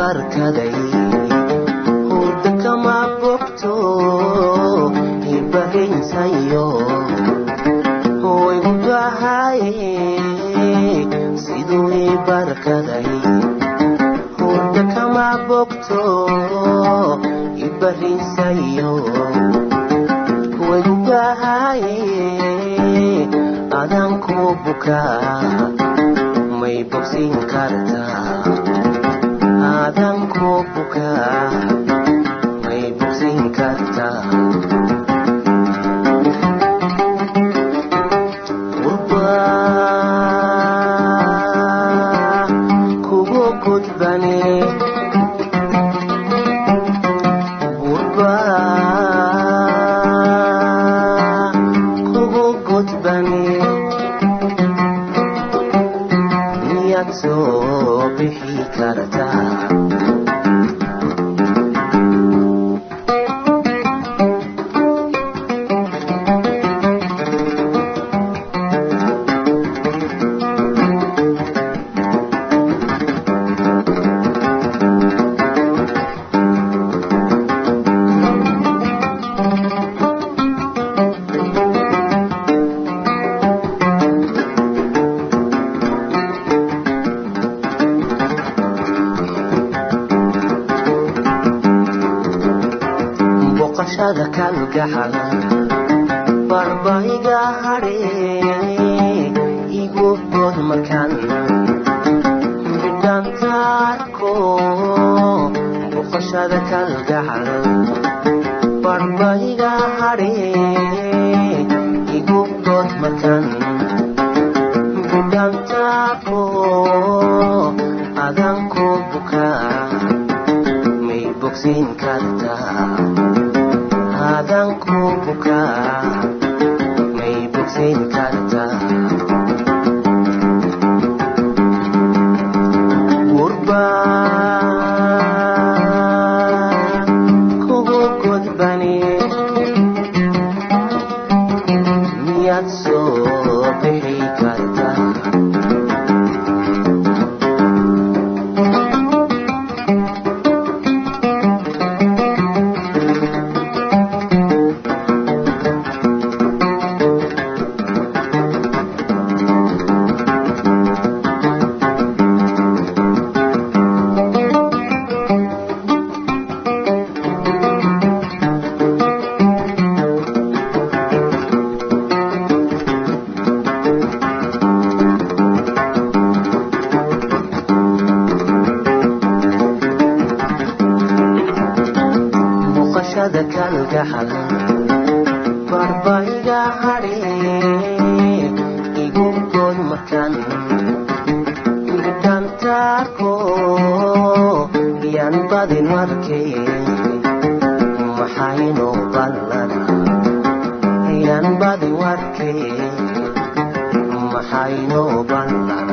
Barkaday hurda kama bogto ibarinsayo waygu bahaye siduu ii barkaday hurda kama bogto ibarinsayo waygu bahaye adaan ku bukaa may bogsin kartaa adaan ku bukaa may bogsin kartaa qurba kugu gudbane qurba kugu gudbane miyaad soo bixi kartaa. Boqoshada kalgacal barbaiga hadhe igu bod markaan bidhantaarko boqoshada kalgacal barbaiga hadhe igu bod markaan bidhantaarko adaan ku bukaa may bogsin kartaa adaan ku bukaa may bogsin kartaa qurba kugu gudbane miyaad soo bixi kartaa. Boqoshada kalgacal barbaiga hadhe igu god markaan bidhantaarko yaan badin warkee maxaynoo ballana yaan badin warkee maxaynoo ballana.